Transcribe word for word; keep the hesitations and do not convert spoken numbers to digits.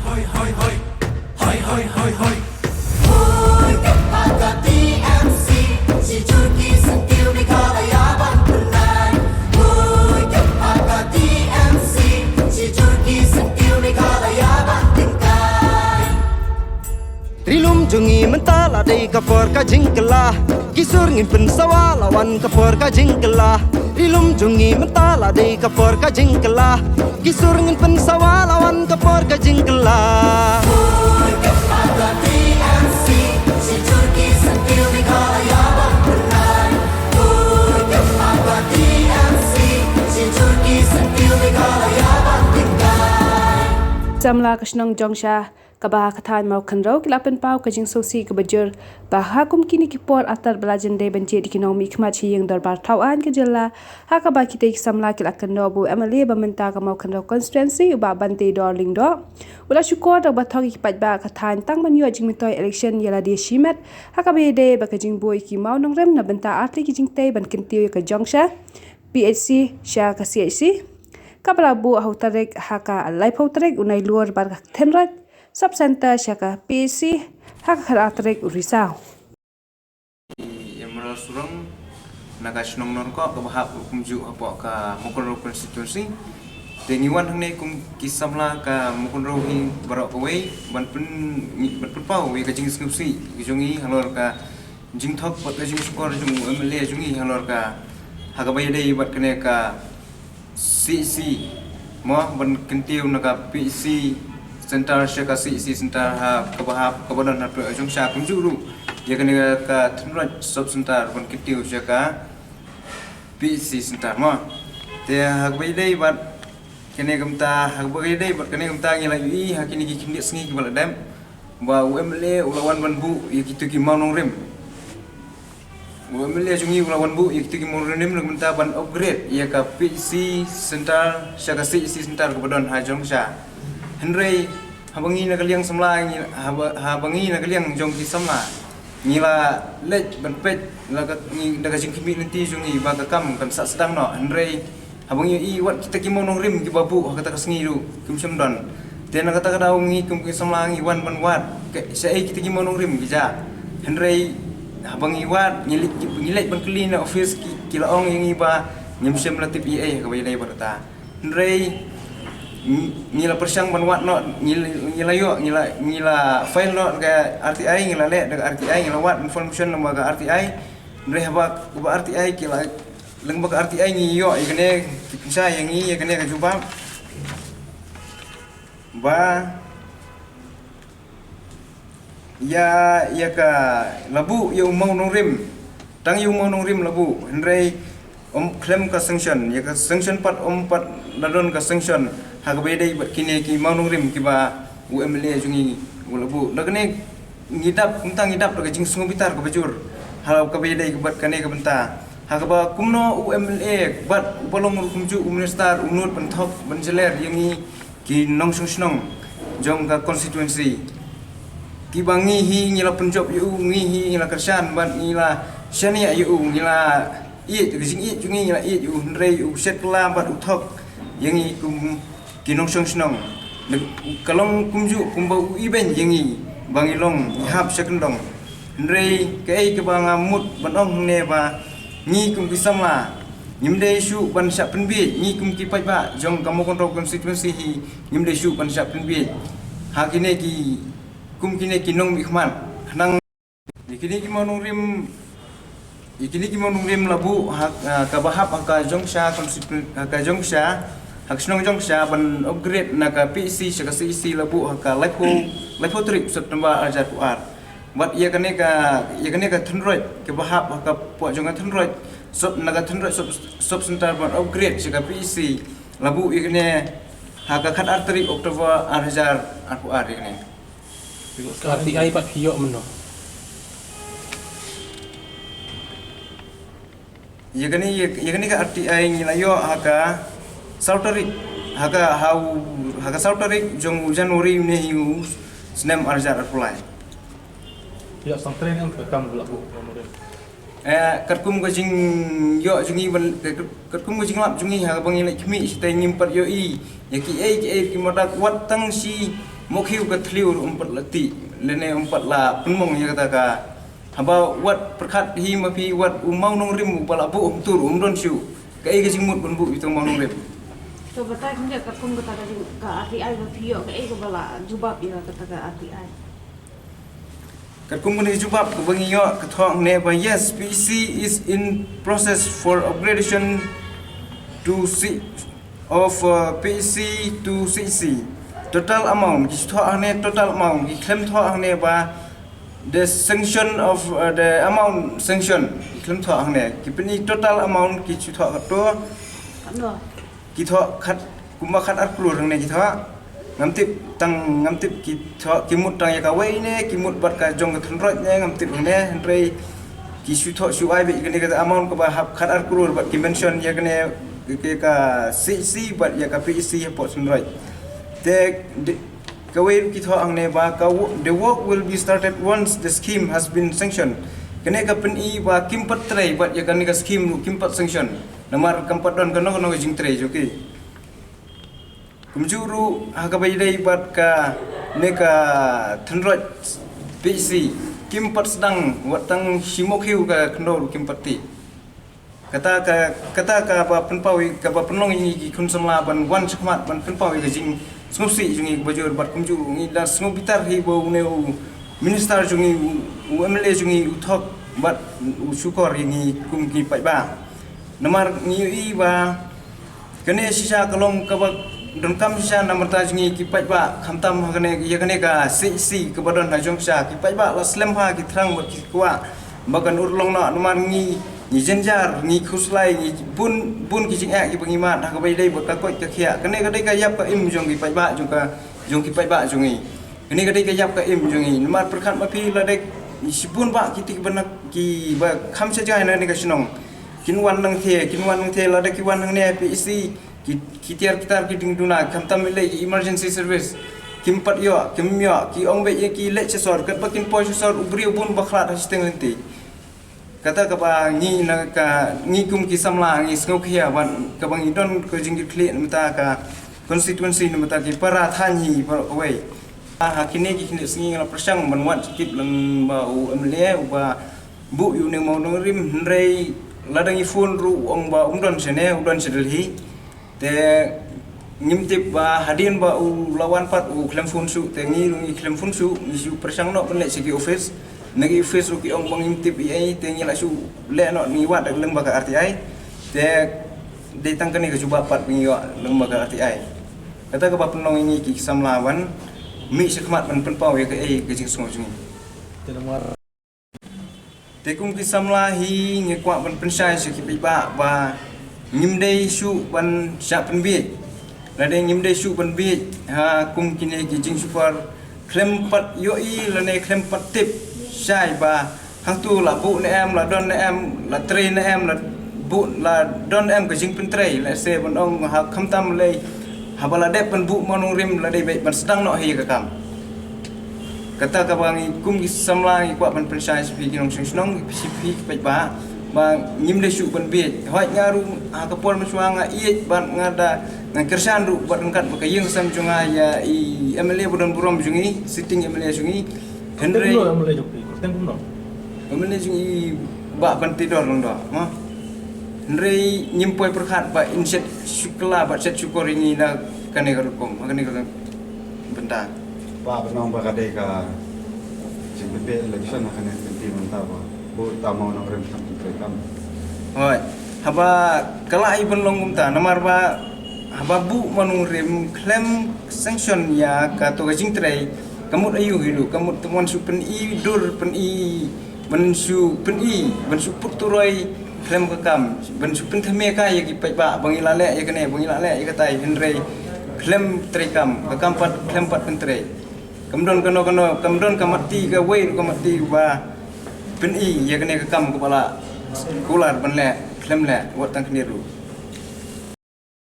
Hoi, hoi, hoi. Hoi, hoi, hoi, hoi. Hoi, ka T M C, shi jur ki syntiew Meghalaya ban pynlait. Hoi, ka T M C, shi jur ki syntiew Meghalaya ban tyngkai. Ri lum jong ngi mynta la dei ka por ka jingkylla. Ki sur ngin pynsawa la wan ka por ka jingkylla. Ri lum jong ngi mynta la dei ka por ka jingkylla. Ki sur ngin pynsawa la wan ka por ka jingkylla. Hoi, ka T M C, shi jur ki syntiew Meghalaya ban pynlait. Hoi, ka T M C, shi jur ki syntiew Meghalaya ban tyngkai. Samla ka shnong Jongsha kaba ha ka thaiñ Mawkynrew ki la pynpaw ka jingsngewsih kaba jur ba ha kum kine ki por artat ba la jan dei ban jied ïa ki nongmihkhmat sha ïing dorbar thaw aiñ ka jylla, ha kaba kitei ki samla ki la kynnoh ba u M L A ba mynta ka Mawkynrew constituency, u Bah Banteidor Lyngdoh, u la shukor da kaba thok ïa ki paidbah ka thaiñ tang ban ïoh jingmyntoi election ïa lade shimet, ha kaba ïadei bad ka jingbuh ïa ki mawnongrim na bynta artylli ki jingtei ban kyntiew ïa ka Jongsha P H C sha ka C H C, kaba la buh ha u tarik, ha ka laiphew tarik u Nailur bad ka Thynroit Sub Centre sha ka P H C ha ka khatar tarik u Risaw. Emerald Surong na ka shnong Nongkoh kaba hap kumjuh hapoh ka Mawkynrew constituency. Te ngi wan hangne kum ki samla ka Mawkynrew hi baroh kawei ban pyn, ban pynpaw ïa ka jingsngewsih ka jong ngi halor ka jingthok bad ka jingshukor jong u M L A jong ngi halor ka, ha kaba ïadei bad kane ka C H C, mo, ban kyntiew na ka P H C Centre sha ka C H C Centre ha kaba hap, kaba don ha Jongsha, kumjuh ruh ïa kane ka Thynroit Sub Centre ban kyntiew sha ka P H C Centre, mo. Te ha kaba ïadei bad kane ka bynta, ha kaba ïadei bad kane ka bynta ngi la ïohi ha kine ki khyndiat sngi kiba la dep ba u M L A u la wan ban buh ïa kito ki mawnongrim. U M L A jong ngi u la wan buh ïa kito ki mawnongrim na ka bynta ban upgrade ïa ka P H C Centre sha ka C H C Centre kaba don ha Jongsha. Hynrei haba ngi na ka liang samla ngi, haba, haba ngi na ka liang jong ki samla ngi la leit ban peit la ka, ngi da ka jingkhmih lynti jong ngi ba ka kam kan sah sdang noh. Hynrei haba ngi ïohi wat kita ki mawnongrim kiba buh ha kata ka sngi ruh kim shym don. Te na kata ka daw ngi kum ki samla ngi wan ban wad shaei kita ki mawnongrim ki jia. Hynrei haba ngi wad, ngi leit, ngi leit ban kylli na office, ki, ki la ong ïa ngi ba ngim shym la tip ei ei ha kaba ïadei bad kata. Hynrei ngi, ngi la pyrshang ban wad noh, ngi, ngi la ïoh, ngi la, ngi la file noh da ka R T I, ngi la leh da ka R T I, ngi la wad information lyngba ka R T I. Hynrei haba, haba R T I ki la, lyngba ka R T I ngi ïoh ïa kane, ki pynshai ïa ngi ïa kane ka jubab ba ïa, ïa ka, la buh ïa u mawnongrim, tang ïa u mawnongrim la buh, hynrei ym khlem ka sanction, ïa ka sanction pat ym pat la don ka sanction ha kaba ïadei bad kine ki mawnongrim kiba u M L A jong ngi u la buh. Da kane ngi dap, kumta ngi dap da ka jingsngewbitar kaba jur ha kaba ïadei bad kane ka bynta. Ha kaba kumno u M L A bad uba long ruh kumjuh u minister u nud ban thok ban jler ïa ngi ki nongshong shnong jong ka constituency, kiba ngi hi ngi la pynjop ïa u, ngi hi ngi la kyrshan bad ngi la shaniah ïa u, ngi la ïeit, ka jingïeit jong ngi ngi la ïeit ïa u, hynrei u shet kylla bad u thok ïa ngi kum ki nongshong shnong. Ka long kumjuh kumba u ibeiñ ïa ngi ba ngi long, ngi hap sha kyndong. Hynrei kaei kaba nga mut ban ong hangne ba ngi kum ki samla ngim dei shuh ban shah pynbieit, ngi kum ki paidbah jong ka Mawkynrew constituency hi ngim dei shuh ban shah pynbieit ha kine ki, kum kine ki nongmihkhmat. Khnang ïa kine ki mawnongrim, ïa kine ki mawnongrim la buh ha, ah, kaba hap ha ka Jongsha constitu-, ha ka Jongsha, ha ka shnong Jongsha ban upgrade na ka P H C sha ka C H C la buh ha ka laiphew, laiphew tarik September ar hajar arphew ar. Bad ïa kane ka, ïa kane ka Thynroit kaba hap ha ka pdeng jong ka Thynroit Sub, na ka Thynroit Sub, Sub Centre ban upgrade sha ka P H C la buh ïa kane ha ka khatar tarik October ar hajar arphew ar ïa kane. Ka R T I pat phi ïoh mynno? Ïa kane, ïa, ïa kane ka R T I ngi la ïoh ha ka saw tarik, ha ka, ha u, ha ka saw tarik jong u January une hi u snem ar hajar arphew lai. Ïa, sangtrei ne em ka kam ba la buh, eh, katkum ka jingïoh jong ngi ban, kat-, katkum ka jinglap jong ngi ha kaba ngi leit khmih shatei ngim pat ïohi ïa kiei kiei ki madak wat tang shi Mokhiu ka thliew ruh um pat la tih, lane um pat la pynmong ïa kata ka. Haba wat pyrkhat hi ma phi wat u mawnongrim uba la buh hangtu ruh um don shuh. Kaei ka jingmut ban buh ïa uto u mawnongrim? To batai khyndiat katkum kata ka jing, ka R T I ba phi ïoh, kaei kaba la jubab ïa kata ka R T I? Katkum kane ka jubab kaba ngi ïoh, ka thoh hangne ba yes, P E C is in process for upgradation to C, of, uh, P E C to C E C. Total amount, ki shu thoh hangne total amount, ki khlem thoh hangne ba the sanction of, uh, the amount sanction, ki khlem thoh hangne. Ki pyni total amount, ki shu thoh katto. Katno? Ki thoh khat, kumba khat ar klur hangne ki thoh. Ngam tip tang, ngam tip ki thoh, ki mut tang ïa kawei ne, ki mut bad ka jong ka Thenroit ne, ngam tip hangne, hynrei ki shu thoh shu ai beit kane ka amount kaba hap khat ar klur bad ki mention ïa kane ka, ka C E C bad ïa ka P E C hapoh Thenroit. Te, de, kawei ruh ki thoh hangne ba ka wo-, the work will be started once the scheme has been sanctioned. Kane ka pyni ba kim pat trei bad ïa kane ka scheme ruh kim pat sanction. Namar kam pat don kano kano ka jingtrei jong ki. Kumjuh ruh ha kaba ïadei bad kane ka Thenroit P E C, kim pat sdang wat tang shi mokhiu ka khyndew ruh kim pat tih. Kata ka, kata kaba pynpaw ïa, kaba pynlong ïa ngi ki khun samla ban wan shakhmat ban pynpaw ïa ka jingsngewsih jong ngi kaba jur bad kumjuh ruh ngi da sngew bitar hi ba une u minister jong ngi, u, u M L A jong ngi u thok bad u shukor ïa ngi kum ki paidbah. Namar ngi ïohi ba kane shisha ka long kaba donkam shisha na bynta jong ngi ki paidbah, khamtam ha kane, ïa kane ka C E C kaba don ha jong shisha, ki paidbah la slem ha ki thrang bad ki kwah ba kan urlong noh, namar ngi, ngi jynjar, ngi khuslai, ngi bun, bun ki jingeh kiba ngi mad ha kaba ïadei bad ka koit ka khiah. Kane ka dei ka ïap ka im jong ki paidbah, jong ka, jong ki paidbah jong ngi. Kane ka dei ka ïap ka im jong ngi. Namar pyrkhat ma phi, la dei shibun bah ki, ki ba kham sha jngai na kane ka shnong, kin wan nangtei, kin wan nangtei, lada ki wan hangne P E C, ki, ki tiar ki tar ki diengduna, khamtam lei ki emergency service, kim pat ïoh, kim ïoh, ki ong beit ïa ki leit sha sor, katba kin poi sha sor u briew bun ba khlad ha shiteng lynti. Kata kaba ngi na ka, ngi kum ki samla ngi sngewkhia ban kaba ngi don ka jingkitkhlieh na bynta ka constituency, na bynta ki para thaiñ hi baroh kawei. Ha kine ki khyndai sngi nga la pyrshang ban wad kit lem bad u M L A uba buh ïa une u mawnongrim, hynrei lada ngi phone ruh u ong ba um don shane, u don sha Delhi. Te ngim tip ba hadien ba u la wan pat u khlem phone shuh, te ngi ruh ngi khlem phone shuh, ngi shu pyrshang noh ban leit sha ki office. Na ki office ruh ki ong ba ngim tip ei ei, te ngi la shu leh noh, ngi wad da lem bad ka R T I. Te dei tang kane ka jubab pat ba ngi ïoh lem bad ka R T I. Kata kaba pynlong ïa ngi ki samla ban mih shakhmat ban pynpaw ïa kaei ka jingsngew jong ngi. Te namar Te kum ki samla hi ngi kwah ban pynshai sha ki paidbah ba ngim dei shuh ban shah pynbiej. Lada ngim dei shuh ban biej ha kum kine ki jingshukor, khlem pat ïohi lane khlem pat tip shai ba hangtu la buh ne em, la don ne em, la trei ne em, la buh, la don ne em ka jingpyntrei, lehse ban ong ha khamtam lei haba la dep ban buh mawnongrim la dei beit ban sdang noh hi ka kam. Kata kaba ngi kum ki samla ngi kwah ban pynshai sha phi ki nongshong shnong, sha phi ki paidbah, ba ngim dei shuh ban biej. Hooid nga ruh ha ka por mynshuwa nga ïeit bad nga da, nga kyrshan ruh bad ryngkat bad ka ïing ka sem jong nga ïa i M L A ba don burom jong ngi, sitting M L A jong ngi. Hynrei kumno M L A jong phi? Kyrteng kumno? M L A jong i Bah Bantidor Lyngdoh, mo. Hynrei ngim poi pyrkhat ba in shet shu kylla bad shet shukor ïa ngi na kane ka rukom, ha kane ka bynta. Ba ban ong ba ka dei ka jingpynbiej election ha kane ka lynti mynta ba buh uta u mawnongrim kam pyntrei kam. Hooid. Haba ka lah ïa ban long kumta namar ba haba buh mawnongrim khlem sanction ïa kato ka jingtrei, ka mut aïu hi ruh, ka mut ban shu pyni dur, pyni, ban shu pyni, ban shu put turoi khlem ka kam, ban shu pynthymmai ka ïa ki paidbah ba ngi la leh ïa kane, ba ngi la leh ïa katai, hynrei khlem trei kam, ka kam pat khlem pat pyntrei. Kam don kano kano, kam don ka matti kawei ruh ka matti ba pyni ïa kane ka kam kaba la kular ban leh, khlem leh, wat tang khyndiat ruh.